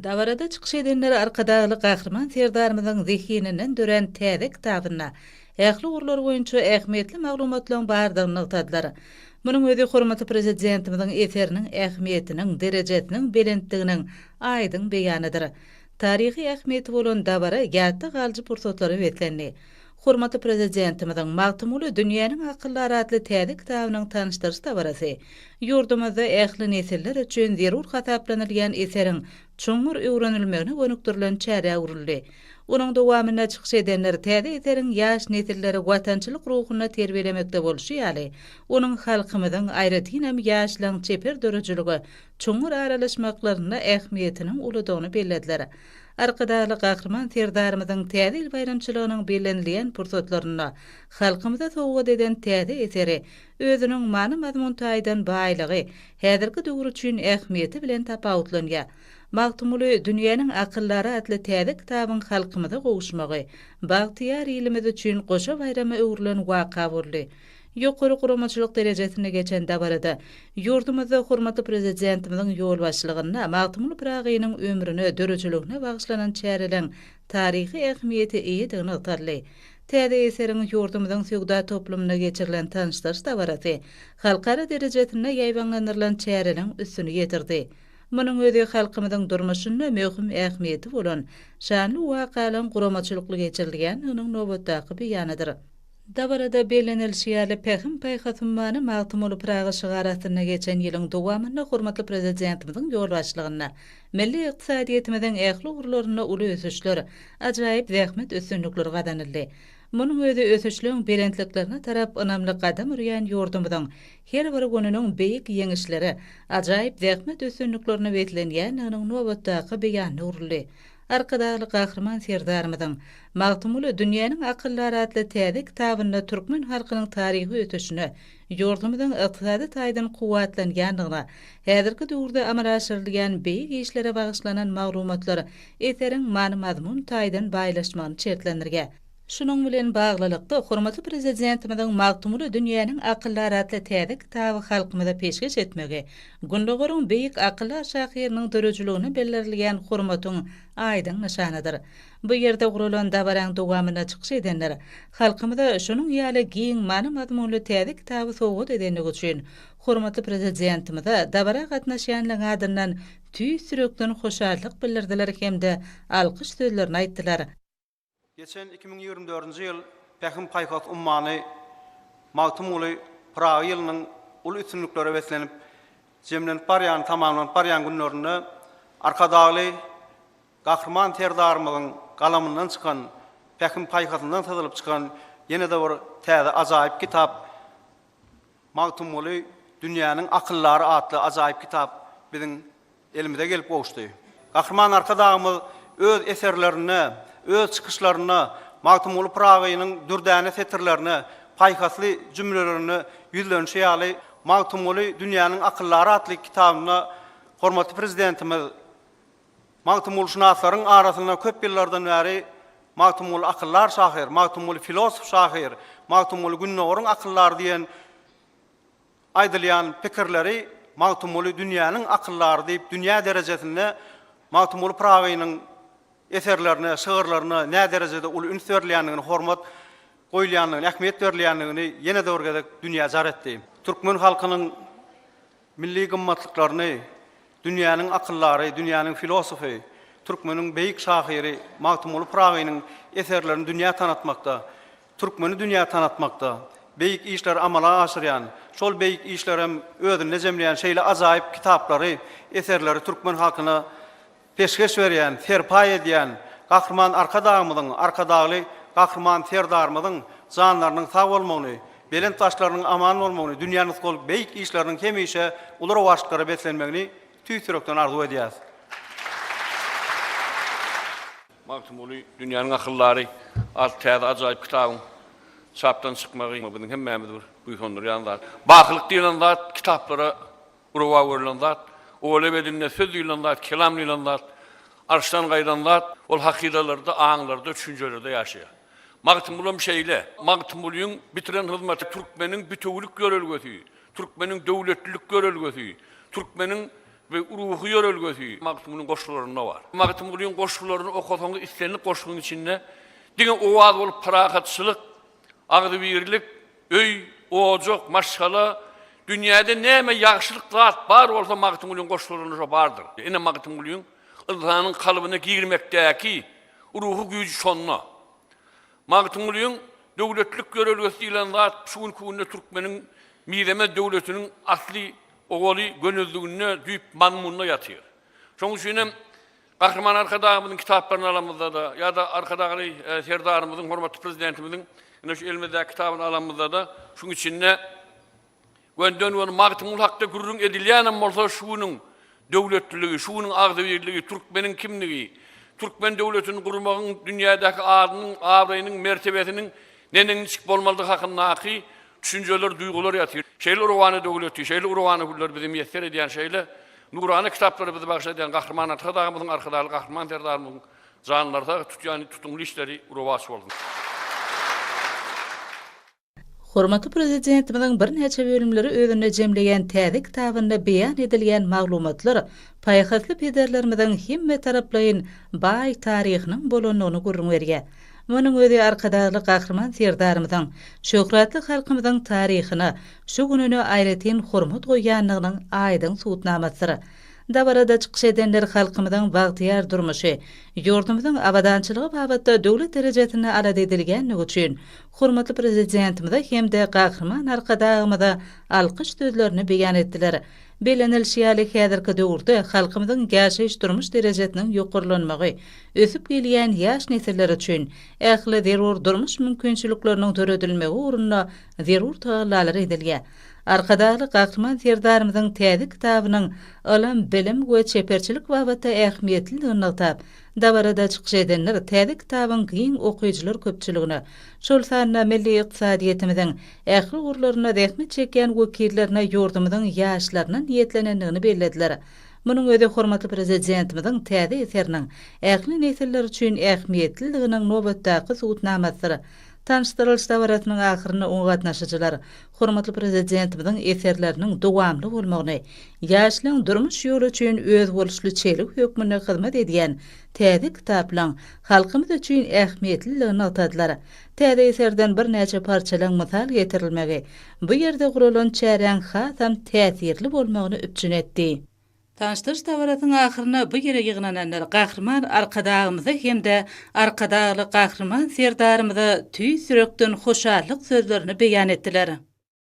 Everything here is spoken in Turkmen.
Dabarada çykyş edenler Arkadagly Gahryman Serdarymyzyň zehininden dörän täze kitabynda ähli ugurlar boýunça ähmiýetli maglumatlaryň bardygyny nygtadylar. Munuň özi hormatly Prezidentimiziň eseriniň ähmiýetiniň, derejesiniň belentdiginiň aýdyň beýanydyr. Taryhy ähmiýeti bolan dabara ýatda galyjy pursatlara beslendi. Hormatly Prezidentimiziň Magtymguly, dünýäniň akyldary atly täze kitabynyň tanyşdyryş dabarasy ýurdumyzda ähli nesiller üçin zerur hasaplanylýan eseriň çuňňur öwrenilmegine gönükdirilen çärä öwrüldi. Onuň dowamynda çykyş edenler täze eseriň ýaş nesilleri watançylyk ruhunda terbiýelemekde bolşy ýaly, onuň halkymyzyň, aýratynam, ýaşlaryň çeper döredijilige çuňňur aralaşmaklarynda ähmiýetiniň uludygyny bellediler. Arkadagly Gahryman Serdarymyzyň Täze ýyl baýramçylygynyň bellenilýän pursatlarynda halkymyza sowgat eden täze eseri özüniň many-mazmun taýdan baýlygy, häzirki döwür üçin ähmiýeti bilen tapawutlanýar. Magtymguly, dünýäniň akyldary atly täze kitabyň halkymyza gowuşmagy bagtyýar ilimiz üçin goşa baýrama öwrülen waka boldy. Ýokary guramaçylyk derejesinde geçen dabarada ýurdumyzda hormatly Prezidentimiziň ýolbaşçylygynda Magtymguly Pyragynyň ömrüne, döredijiligine bagyşlanan çäreleriň taryhy ähmiýete eýedigi nygtaldy. Täze eseriň ýurdumyzyň söwda toplumynda geçirilen tanyşdyryş dabarasy halkara derejesinde ýaýbaňlandyrylan çäreleriň üstüni ýetirdi. Munuň özi halkymyzyň durmuşynda möhüm ähmiýeti bolan şanly wakalaryň guramaçylykly geçirilýändiginiň nobatdaky beýanydyr. Dabarada bellenilişi ýaly, Pähim-paýhas ummany Magtymguly Pyragy şygary astynda geçen ýylyň dowamynda hormatly Prezidentimiziň ýolbaşçylygynda milli ykdysadyýetimiziň ähli ugurlarynda uly ösüşler, ajaýyp zähmet üstünlikleri gazanyldy. Munuň özi ösüşleň belentliklerine tarap ynamly gadam urýan ýurdumyzyň her bir gününiň beýik ýeňişlere, ajaýyp zähmet üstünliklerine beslenýändiginiň nobatdaky beýanyna öwrüldi. Arkadagly Gahryman Serdarymyzyň Magtymguly, dünýäniň akyldary atly täze kitabynda türkmen halkynyň taryhy ösüşine, ýurdumyzyň ykdysady taýdan kuwwatlanýandygyna, häzirki döwürde amala aşyrylýan beýik işlere bagyşlanan maglumatlar eseriň many-mazmun taýdan baýlaşmagyny şertlendirýär. Şunuň bilen baglylykda, hormatly Prezidentimiziň Magtymguly dünýäniň akyldary atly täze kitaby halkymyza peşgeş etmegi Gündogaryň beýik akyldar şahyrynyň döredijiligine bildirilýän hormatyň aýdyň nyşanydyr. Bu ýerde guralan dabaraň dowamynda çykyş edenler halkymyza şunuň ýaly giň many-mazmunly täze kitaby sowgat edendigi üçin hormatly Prezidentimize dabara gatnaşýanlaryň adyndan tüýs ýürekden hoşallyk bildirdiler hem-de alkyş sözlerini aýtdylar. Geçen 2024-nji ýyl Pähim-paýhas ummany Magtymguly Pyragy ýylynyň uly üstünliklere beslenip, jemlenip barýan, tamamlanyp barýan günlerinde Arkadagly Gahryman Serdarymyzyň galamyndan çykan, pähim-paýhasyndan syzylyp çykan ýene-de bir täze ajaýyp kitap Magtymguly, dünýäniň akyldary atly ajaýyp kitap biziň elimize gelip gowuşdy. Gahryman Arkadagymyz öz eserlerinde, öz çykyşlarynda Magtymguly Pyragynyň dürdäne setirlerine, paýhasly jümlelerine ýüzlenişi ýaly, Magtymguly, dünýäniň akyldary atly kitabynda hormatly Prezidentimiz Magtymgulyşynaslaryň arasynda köp ýyllardan bäri Magtymguly akyldar şahyr, Magtymguly filosof şahyr, Magtymguly Gündogaryň akyldary diýen aýdylýan pikirleri Magtymguly dünýäniň akyldary diýip dünýä derejesinde Magtymguly Pyragynyň eserlerine, şygyrlaryna näderejede uly üns berilýändigini, hormat goýulýandygyny, ähmiýet berilýändigini ýene-de bir gezek dünýä jar etdi. Türkmen halkynyň milli gymmatlyklaryny dünýäniň akyldary, dünýäniň filosofy, türkmeniň beýik şahyry Magtymguly Pyragynyň eserlerini dünýä tanatmakda, türkmeni dünýä tanatmakda beýik işleri amala aşyrýan, şol beýik işlerem özünde jemleýän şeýle ajaýyp kitaplary, eserleri türkmen halkyna peşgeş berýän, serpaý edýän Gahryman Arkadagymyzyň, Arkadagly Gahryman Serdarymyzyň janlarynyň sag bolmagyny, belent başlarynyň aman bolmagyny, dünýä nusgalyk beýik işleriniň hemişe uly rowaçlyklara beslenmegini tüýs ýürekden arzuw edýäris. Magtymguly, dünýäniň akyldary atly täze ajaýyp kitabyň çapdan çykmagy biziň hemmämizi bir buýsandyrýan zat. Bakylyk diýlen zat kitaplara rowa görlen zat, owal-ebedinde söz diýlen zat, kelam diýlen zat, arşdan gaýdan zat, ol hakydalarda, aňlarda, düşünjelerde ýaşaýar. Magtymgulam şeýle. Magtymgulyň bitiren hyzmaty türkmeniň bitewülik ýörelgesi, türkmeniň döwletlilik ýörelgesi, türkmeniň. we ruhy ýörelgesi Magtymgulyň goşgularynda bar. Magtymgulyň goşgularyny okasaňyz islendik goşgyň içinde diňe owaz bolup parahatçylyk, agzybirlik, öý, ojak, maşgala, dünýäde näme ýagşylyk zat bar bolsa Magtymgulyň goşgularynda şo bardyr. Ine Magtymgulyň ynsanyň kalbyna girmekdäki ruhy güýji şonda. Magtymgulyň döwletlilik ýörelgesi diýlen zat şu günki günde türkmeniň mizemez döwletiniň asly owaly gönezliginde, düýp mazmunynda ýatyr. Şonuň üçin hem Gahryman Arkadagymyzyň kitaplaryny alamyzda-da ýa-da Arkadagly Serdarymyzyň, hormatly Prezidentimiziň ine şu elimizdäki kitabyny alamyzda-da şuň içinde Gönden-göni Magtymguly hakda gürrüň edilýänem bolsa şu günüň döwletliligi, şu günüň agzybirligi, türkmeniň kimligi, türkmen döwletini gurmagyň dünýädäki adynyň, abraýynyň, mertebesiniň neneň-niçik bolmalydygy hakyndaky düşünjeler, duýgular ýatyr. Şeýle rowana döwleti, şeýle rowana günleri bize miýesser edýän, şeýle nurana kitaplary bize bagyş edýän Gahryman Arkadagymyzyň, Arkadagly Gahryman Serdarymyzyň janlary sag, tutýan tutumly işleri rowaç bolsun! Hormatly Prezidentimiziň birnäçe bölümleri özünde jemleýän täze kitabynda beýan edilýän maglumatlar paýhasly pederlerimiziň hemmetaraplaýyn baý taryhynyň bolandygyny gürrüň berýär. Munuň özi Arkadagly Gahryman Serdarymyzyň şöhratly halkymyzyň taryhyna, şu gününe aýratyn hormat goýýandygynyň aýdyň subutnamasydyr. Dabarada çykyş edenler halkymyzyň bagtyýar durmuşy, ýurdumyzyň abadançylygy babatda döwlet derejesinde alada edilýändigi üçin hormatly Prezidentimize hem-de Gahryman Arkadagymyza alkyş sözlerini beýan etdiler. Bellenilişi ýaly, häzirki döwürde halkymyzyň ýaşaýyş-durmuş derejesiniň ýokarlanmagy, ösüp gelýän ýaş nesiller üçin ähli zerur durmuş mümkinçilikleriniň döredilmegi ugrunda zerur tagallalar edilýär. Arkadagly Gahryman Serdarymyzyň täze kitabynyň ylym, bilim we çeperçilik babatda ähmiýetlidigini nygtap, Dabarada çykyş edenler täze kitabyň giň okyjylar köpçüligine, şol sanda milli ykdysadyýetimiziň ähli ugurlarynda zähmet çekýän wekillerine ýurdumyzyň ýaşlaryna niýetlenendigini bellediler. Munuň özi hormatly Prezidentimiziň täze eseriniň ähli nesiller üçin ähmiýetliliginiň nobatdaky subutnamasydyr. Tanyşdyrylyş dabarasynyň ahyrynda oňa gatnaşyjylar hormatly Prezidentimiziň eserleriniň dowamly bolmagyny, ýaşlaryň durmuş ýoly üçin özboluşly çelgi hökmünde hyzmat edýän täze kitaplaryň halkymyz üçin ähmiýetlidigini nygtadylar. Täze eserden birnäçe parçalaryň mysal getirilmegi bu ýerde guralan çäräň hasam täsirli bolmagyny üpjün etdi. Tanyşdyryş dabarasynyň ahyrynda bu ýere ýygnananlar Gahryman Arkadagymyza hem-de Arkadagly Gahryman Serdarymyza tüýs ýürekden hoşallyk sözlerini beýan etdiler.